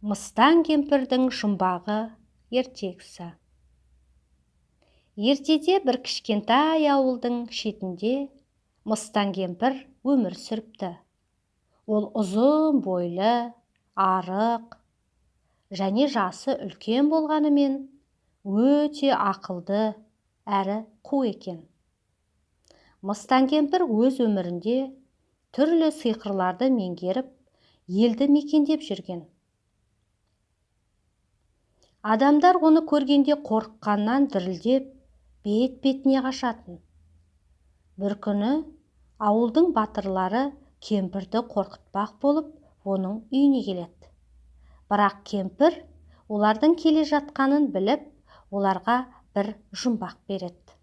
Мыстан кемпірдің жұмбағы ертегісі. Ертеде бір кішкентай ауылдың шетінде Мыстан кемпір өмір сүріпті. Ол ұзын бойлы, арық және жасы үлкен болғанымен, өте ақылды әрі қу екен. Мыстан кемпір өз өмірінде түрлі сиқырларды меңгеріп, елді мекендеп жүрген. Адамдар оны көргенде қорыққаннан дірілдеп, бет-бетіне қашатын. Бір күні ауылдың батырлары кемпірді қорқытпақ болып, оның үйіне келеді. Бірақ кемпір олардың келе жатқанын біліп, оларға бір жұмбақ береді.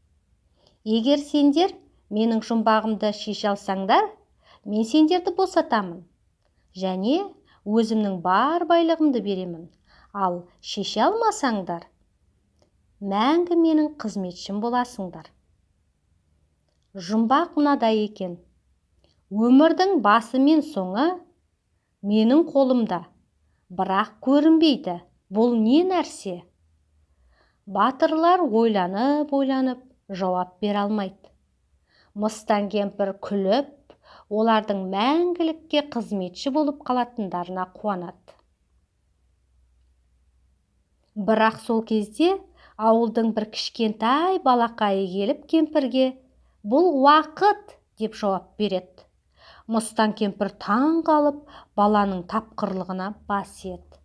«Егер сендер менің жұмбағымды шеше алсаңдар, мен сендерді босатамын және өзімнің бар байлығымды беремін. Ал шеше алмасаңдар, мәңгі менің қызметшім боласыңдар». Жұмбақ мынадай екен: «Өмірдің басы мен соңы менің қолымда, бірақ көрінбейді. Бұл не нәрсе?» Батырлар ойланып-ойланып жауап бере алмайды. Мыстан кемпір күліп, олардың мәңгілікке қызметші болып қалатындарына қуанады. Бірақ сол кезде ауылдың бір кішкентай балақайы келіп, кемпірге: «Бұл уақыт», – деп жауап береді. Мыстан кемпір таң қалып, баланың тапқырлығына бас иеді.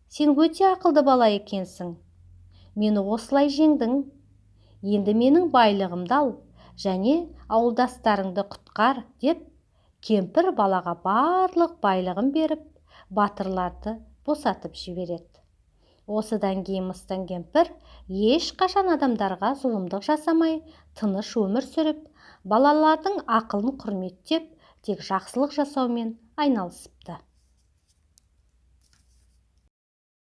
«Сен өте ақылды бала екенсің. Мені осылай жеңдің. Енді менің байлығымды ал және ауылдастарыңды құтқар», – деп, кемпір балаға барлық байлығын беріп, батырларды босатып жібереді. Осыдан кейін Мыстан кемпір ешқашан адамдарға зұлымдық жасамай, тыныш өмір сүріп, балалардың ақылын құрметтеп, тек жақсылық жасаумен айналысыпты.